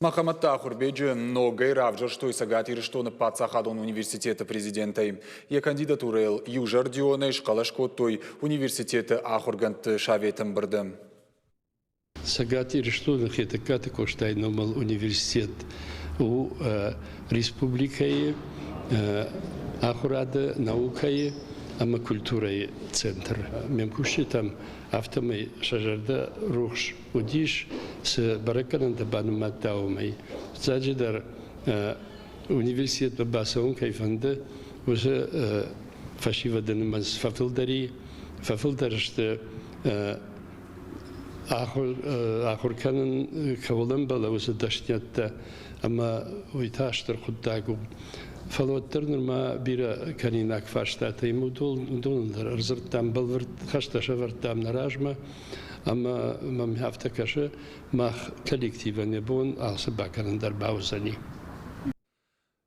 Мӕхӕмӕтты Ахуырбеджы ногӕй равзӕрстой Цӕгат Ирыстоны паддзахадон университеты президентӕй. Йӕ кандидатурӕйыл иузӕрдионӕй схъӕлӕс кодтой университеты ахуыргӕндты советы ӕмбырды. Цӕгат Ирыстоны Хетӕгкаты Къостайы номыл университет у республикӕйы ахуырады, наукӕйы ӕмӕ культурӕйы центр. Ме мкусджытӕм афтӕмӕй сӕ зӕрдӕ рухс уыдис, цы бӕрӕггӕнӕнтӕ банымадта, уымӕй. Фыццаджыдӕр, университетмӕ бацӕуын кӕй фӕнды, уыцы фӕсивӕды нымӕц фӕфылдӕр и, фӕфылдӕр сты ахуыр кӕнын кӕуыл ӕмбӕлы, уыцы дӕсниӕдтӕ ӕмӕ уый та стыр хъуыддаг у. Фӕлӕ уӕддӕр нырма бирӕ кӕнинаг фарстатӕ уыдоныл дӕр ӕрдзырдтам, бӕлвырд хӕстӕ сӕвӕрдтам нӕ размӕ ӕмӕ мӕм афтӕ кӕсы, мах коллективӕн йӕ бон алцы бакӕнын дӕр бауыдзӕни.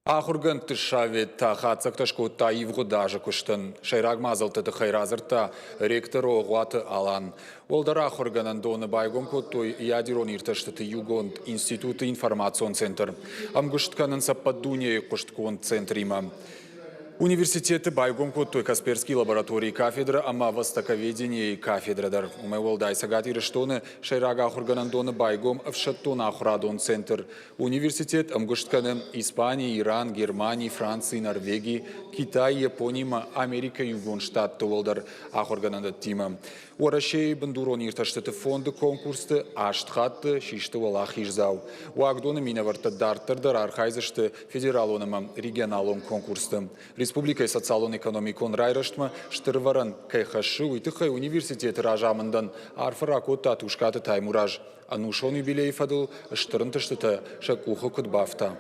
Ахуыргӕндты совет та хатдзӕгтӕ скодта ивгъуыд азы куыстӕн. Сӕйраг мадзӕлтты тыххӕй радзырдта ректор Огъуаты Алан. Уӕлдӕр ахуыргӕнӕндоны байгом кодтой ядерон иртӕстыты иугонд институты информацион центр. Ӕмгуыст кӕнынц ӕппӕт дунейы хъуыстгонд центримӕ. Университеты байгом кодтой Касперский лабораторийы кафедрӕ ӕмӕ востоковеденийы кафедрӕ дӕр. Уымӕй уӕлдай Цӕгат Ирыстоны сӕйраг ахуыргӕнӕндоны байгом ӕфсӕддон ахуырадон центр. Университет ӕмгуыст кӕны Испани, Иран, Германи, Франци, Норвеги, Китай, Японимӕ, Америкӕйы Иугонд Штатты уӕлдӕр ахуыргӕнӕндӕттимӕ. Уӕрӕсейы бындурон иртӕстыты фонды конкурсты аст хатты систы уӕлахиздзау. Уагдоны минӕвӕрттӕ дарддӕр дӕр архайдзысты федералон ӕмӕ регионалон конкурсты. Республикӕйы социалон-экономикон райрӕзтмӕ стыр ӕвӕрӕн кӕй хӕссы, уый тыххӕй университеты разамындӕн арфӕ ракодта Тускъаты Таймураз. Ӕнусон юбилейы фӕдыл стыр ӕнтыстытӕ сӕ къухы куыд бафта.